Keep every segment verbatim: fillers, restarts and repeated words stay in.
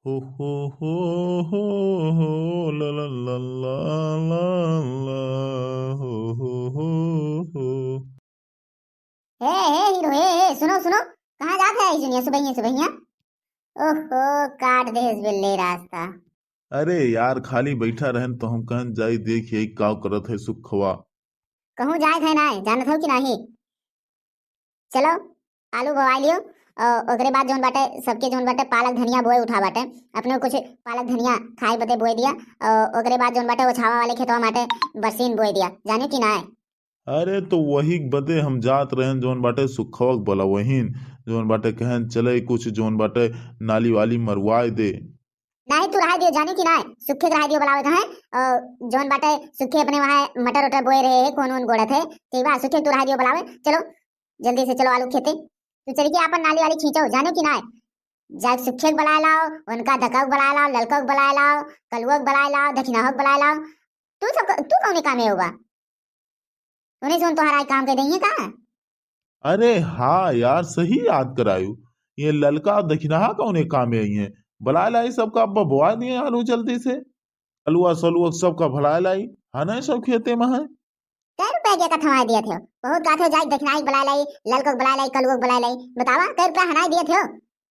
हो, हो, हो, हो, हो, ला, ला, ला, ला, ला, हो, हो, हो, हो। हे, हे, हीरो, हे, हे, सुनो, सुनो, कहाँ जात है ई दुनिया सुबहिया, सुबहिया? ओहो, काट देहस बिल्ले रास्ता। अरे यार, खाली बैठा रहन तो हम कहन जाई देख यही का करत है सुखवा। कहूँ जाए है ना, जानत हो कि नाही? चलो, आलू बोआई लियो, और ओकरे बाद जौन बाटे, सबके जौन बाटे, पालक धनिया बोए उठा बाटे, अपने कुछ पालक धनिया खाए बदे बोए दिया, और ओकरे बाद जौन बाटे, वो छावा वाले खेतवा बाटे, बरसीन बोए दिया, जाने कि ना? अरे, तो वही बदे हम जात रहन, जौन बाटे, सुखवक बोलावहिन, जौन बाटे, कहन चले कुछ, जौन बाटे, नाली वाली मरवाए दे। नाही, तू रहाई दियो, जाने कि नाही, सुखे के रहाई दियो बोलावे का है, और जौन बाटे, सुखे अपने वहाँ मटर उटर बोए रहे है, कौन वौन गोड़त है, ठीक बा, सुखे तू रहाई दियो बोलावे, चलो, जल्दी से चलो आलू खेते। तू चल के आपन नाली वाली खींचो, जाने कि नाही, जाके सुखे के बुलाए लाओ, उनका दका के बुलाए लाओ, ललका के बुलाए लाओ, कलुआ के बुलाए लाओ, दखिनहा के बुलाए लाओ। तू सब, तू कौने कामे होबा? उन्हें सुन तोहरा काम के दइहे का? अरे हाँ यार, सही याद करायु। ये ललका और दखिनहा कौने कामे आई है? बुलाए लाई सबका, अब बोआ दिए आलू जल्दी से। अलुआ सलुआ सबका भुलाए लाई, है ना, सब खेते में है। कै रुपया के कथवाए दिए थे? बहुत गाथे जाई, दखिनहा के बुलाए लाई, ललका के बुलाए लाई, कलुआ के बुलाए लाई। बतावा, कै रुपया हनाए दिए थे?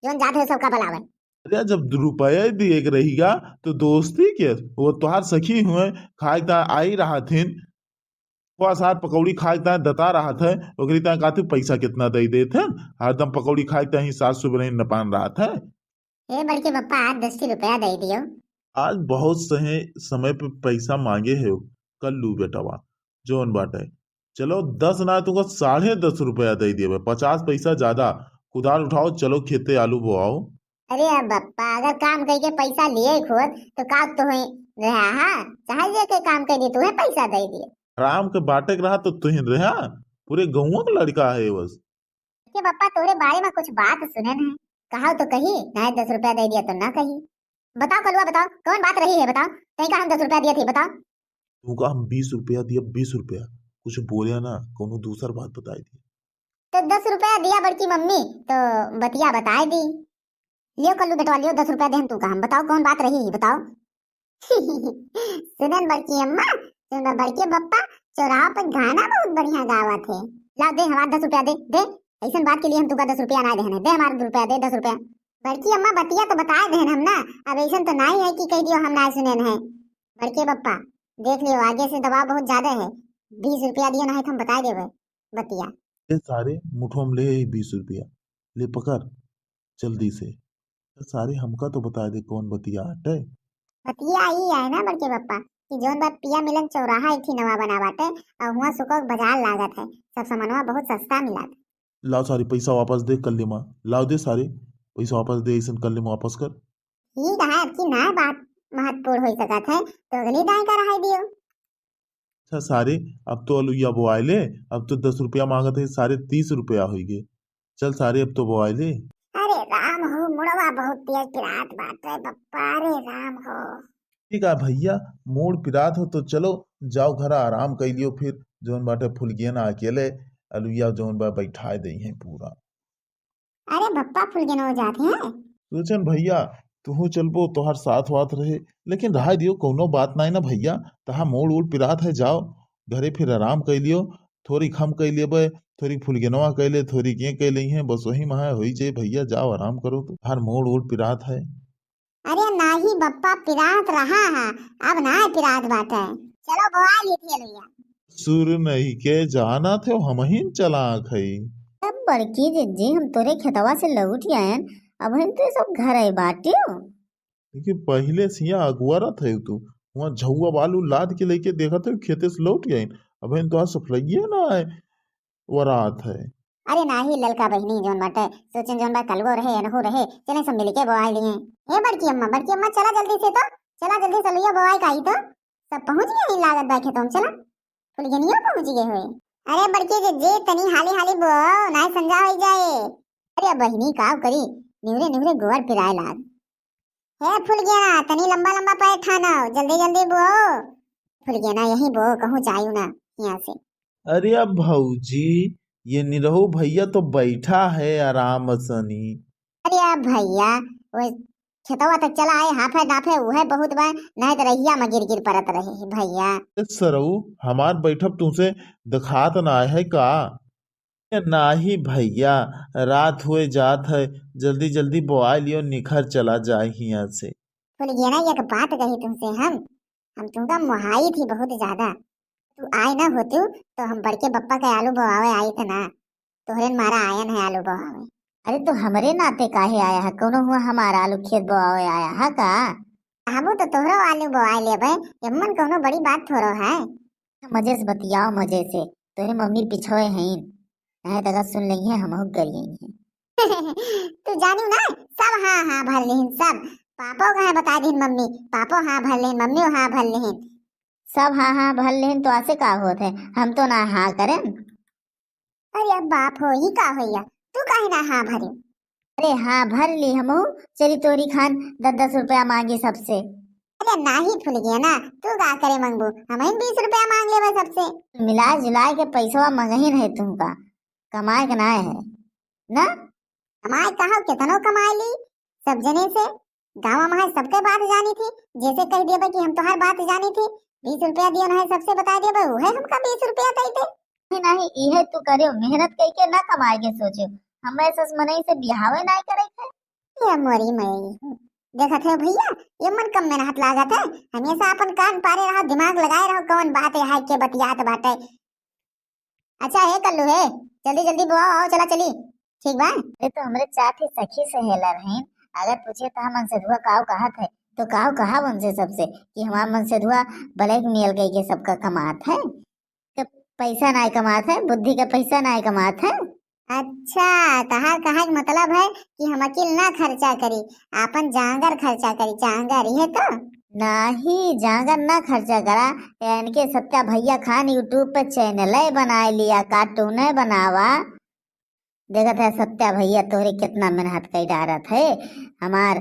जौन जात है सबका बुलावे। अरे, जब दू रुपया दिए के रहिगा, तो दोस्ती के, वो तोहार सखी हुए, खाए ता आई रहा थिन, वो सार पकौड़ी खाए ता दता रहा था, ओकरी ता कहते पैसा कितना दे देत है, हरदम पकौड़ी खाए ता ही सात सौ बने नपान रहा था। ए बड़के पप्पा, आज दस रुपया दे दियो। आज बहुत सही समय पे पैसा मांगे है, कल्लू बेटवा, जौन बाटे। चलो, दस ना, तुमको साढ़े दस रुपया दे दिए, पचास पैसा ज्यादा। कुदाल उठाओ, चलो खेते आलू बोआओ। अरे अब बप्पा, अगर काम करके पैसा लिए खुद, तो का तुहे रहा, हाँ? चाहे जे के काम कर दिए, तुहे पैसा दे दिए। हराम के बाटे के रहा तो तुहिन रहा, पूरे गौवा के लड़का है बस। के बप्पा, तोरे बारे में कुछ बात सुने न है, कहा तो कही, ना दस रुपया दे दिया तो ना कही। बताओ कलुआ, बताओ, कौन बात रही है, बताओ। तई का हम दस रुपया दिए थे, बताओ। तुमका हम बीस रुपया दिया, बीस रुपया। कुछ बोलिया ना, कोनो दूसर बात बताई दिया। तो दस रुपया दिया बड़की मम्मी, तो बतिया बताई दी। लियो कल्लू बेटवा, लियो, दस रुपया देहन तू का हम, बताओ कौन बात रही, बताओ। सुनन बड़की अम्मा, सुन बड़के बप्पा, चौराहा पे गाना बहुत बढ़िया गावत है। ला दे, हमार दस रुपया दे, दे। ऐसन बात के लिए हम तुका दस रुपया ना देहन है, दे हमार रुपया, दे दस रुपया। बड़की अम्मा, बतिया तो बताए देहन हम ना, अब ऐसन तो नाई है कि कह दियो हम ना सुनेन है। बड़के बप्पा, देख लियो, आगे से दबाव बहुत ज्यादा है, बीस रुपया दियो, ना है तो हम बताए देबे बतिया। ए सारे, मुठो में ले ई बीस रुपया, ले पकड़ जल्दी से। ए सारे, हमका तो बताए दे कौन बतिया आटे। बतिया ई है ना बड़के पप्पा, कि जौन बात पिया मिलन चौराहा एक थी नवा बना बाटे, और हुआ सुको बाजार लागत है, सब सामानवा बहुत सस्ता मिलत। लाओ सारे पैसा वापस दे कल्ले माँ, लाओ दे सारे पैसा वापस दे, ऐसन कल्ले माँ वापस कर। ठीक है, अब की ना बात महत्वपूर्ण हो सकत है, तो अगली दाई का रहाई दियो। अच्छा सारे, अब तो अलुइया बोआए ले, अब तो दस रुपया मांगत है, सारे तीस रुपया होई गे। चल सारे, अब तो बोआए ले। अरे राम हो, मुड़वा बहुत तेज पिरात बाटे बप्पा, अरे राम हो। ठीक है भैया, मूड़ पिरात हो तो चलो, जाओ घर आराम कर लियो, फिर जौन बाटे फुलगिया ना अकेले अलुइया जौन बा बैठाए दई है पूरा। अरे बप्पा, फुलगेनो जात हैं। सोचन भैया, तुहू चलबो, तोहार साथ वाथ रहे, लेकिन रहा दियो, कौनो बात नाई ना भैया, तहा मूड़ उड़ पिरात है, जाओ घरे फिर आराम कर लियो, थोड़ी खम कर लेबे, थोड़ी फुलगेनवा कर ले, थोड़ी के कर ले हैं, बस वही महा होई जाए भैया, जाओ आराम करो, तो हर मूड़ उड़ पिरात है। अरे नाही बप्पा, पिरात रहा है, अब ना पिरात बाटे। चलो बोआ ली थी अलुइया। सुर नहीं के जाना थे, हम ही चालाक हई। तब बड़की जिज्जी, हम तोरे खेतवा से लौट आयन, अब हम तो सब घर आए बाटियो। देखिए, पहिले से यहाँ अगुआरत है तू, वहाँ झौआ बालू लाद के लेके देखत है खेते से लौट आयन, अब हम तो आज सफलैया ना आए वरात है। अरे नाही ललका बहिनी, जौन बाटे सोचन जौन बा कलगो रहे, एनहू रहे, चले सब मिलके बोआई लिए। हे बड़की अम्मा, बड़की अम्मा, चला जल्दी से तो, चला जल्दी से लुइया बोआई का आई तो। सब पहुँच गए ही लागत बा खेतों में, चला। फुलगेनियो पहुँच गए होए। अरे बड़की जिज्जी, तनी हाली हाली बोओ, नाय संझा होई जाए। अरे बहिनी, काव करी, निवरे निवरे गोबर पिराए लाग। हे फुलगेना, तनी लंबा लंबा पैर ठानो, जल्दी जल्दी बोओ। फुलगेना, यहीं बोओ, कहूँ जायू ना यहाँ से। अरे अब भौजी, ये निरहू भैया तो बैठा है आराम सनी। अरे अब भैया, वो खेतवा तक चला आए, हाफे डाफे, उहे बहुत बा, नहीं तो रहिया में गिर गिर परत रहे भैया। ए सरऊ, हमार बैठब तुमसे दिखात ना है का? ए नाही भैया, रात हुए जात है, जल्दी जल्दी बोआ लियो, निखर चला जाए हियां से। फुलगेना, एक बात कही तुमसे हम, हम तुमका मोहाई थी बहुत ज्यादा। तू आए ना होतू तो हम बड़के बप्पा के आलू बोआवे आई थे ना, तोहरे मारा आयन है आलू बोआवे। अरे तो हमरे नाते काहे आया है, कौनो हुआ हमारा आलू खेत बोआवे आया है का? कहबू तो तोहरो आलू बोआए लेबे, एमन कौनो बड़ी बात थोड़ो है। मजे से बतियाओ, मजे से, तोहरे मम्मी पिछोए हईन, नहीं तका सुन लेंगे, हमहू गरियई है। तू जानियो ना, सब हाँ हाँ भर लेहिन, सब। पापो का है बता दीन मम्मी, पापो हाँ भर लेहिन, मम्मियो हाँ भर लेहिन। सब हाँ हाँ भर लेहिन तो ऐसे का होत है, हम तो ना हाँ करें। अरे अब बाप हो, ई का होइया, तू काहे ना हाँ भरे? अरे हाँ भर ली हमहू, चली तोरी खान दस दस रुपया मांगी सबसे। अरे नाही फुलगेना, तू का करे मंगबू, हम ही बीस रुपया मांग लेबे सबसे। मिला जुला के पैसवा मंगहिन है तुमका, कमाए के ना है ना? कमाए कहो, कितनो कमाए ली, सब जने से, गाँव में है सबके बात जानी थी, जैसे कह दिया कि हम तोहार बात जानी थी, बीस रुपया दियो ना है सबसे बता दिया, उहे हमका बीस रुपया दे दे। नहीं, नहीं, इहे तू करियो, मेहनत कइके ना कमाए के सोचियो, हम ऐसे मनई से बिहावे ना करे थे। ये मोरी मई, देखत है भैया, ये मन कम मेहनत लागत है, हमेशा अपन कान पारे रहो, दिमाग लगाए रहो, कौन बात है के बतियात बाटे। अच्छा हे कल्लू हे, जल्दी जल्दी बोआओ, आओ चला चली, ठीक बा? अरे तो हमरे चार ठे सखी सहेलर हैं, अगर पूछे तो हम मनसेधुआ काव कहत है, तो काव कहा उनसे सबसे कि हमार मनसेधुआ ब्लैकमेल कइके सबका कमात है, तो पैसा नाय कमात है, बुद्धि का पैसा नाय कमात है। अच्छा, तहार कहे के मतलब है कि हम अकिल ना खर्चा करी, आपन जांगर खर्चा करी, जांगर, ये तो? नाही, जांगर ना खर्चा करा, इनके सत्या भैया खान YouTube पे चैनल बनाए लिया, कार्टून बनावा। देखत है सत्या भैया तोहरे कितना मेहनत कई डारत है। हमार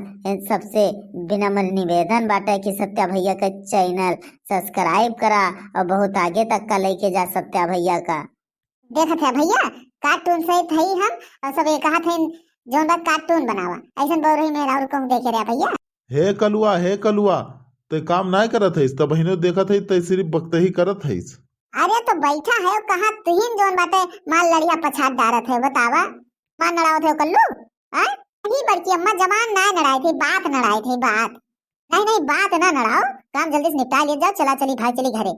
सबसे विनम्र निवेदन बाटे कि सत्या भैया का चैनल सब्सक्राइब करा और बहुत आगे तक का लेके जा सत्या भैया का। देखत है भैया, कार्टून सहित है हम, और सब ये कहत है जौन बा कार्टून बनावा, ऐसन बौरही में और कहूँ देखे रहा भैया। हे कलुआ, हे कलुआ, ते काम नाय करत हईस, तब बहिनो देखत हईस, ते सिर्फ बकतही करत हईस। अरे तो बैठा है, कहाँ तुहिन जौन बाटे माल लड़िया पछाड़ डारत है, बतावा, मार नड़ावत है कल्लू, हाँ? नहीं बड़की अम्मा, जबान ना नड़ाई थी, बात नड़ाई थी, बात। नहीं, नहीं, बात ना नड़ाओ, काम जल्दी से निपटा लिया जाओ, चला चली भाई, चली घरे।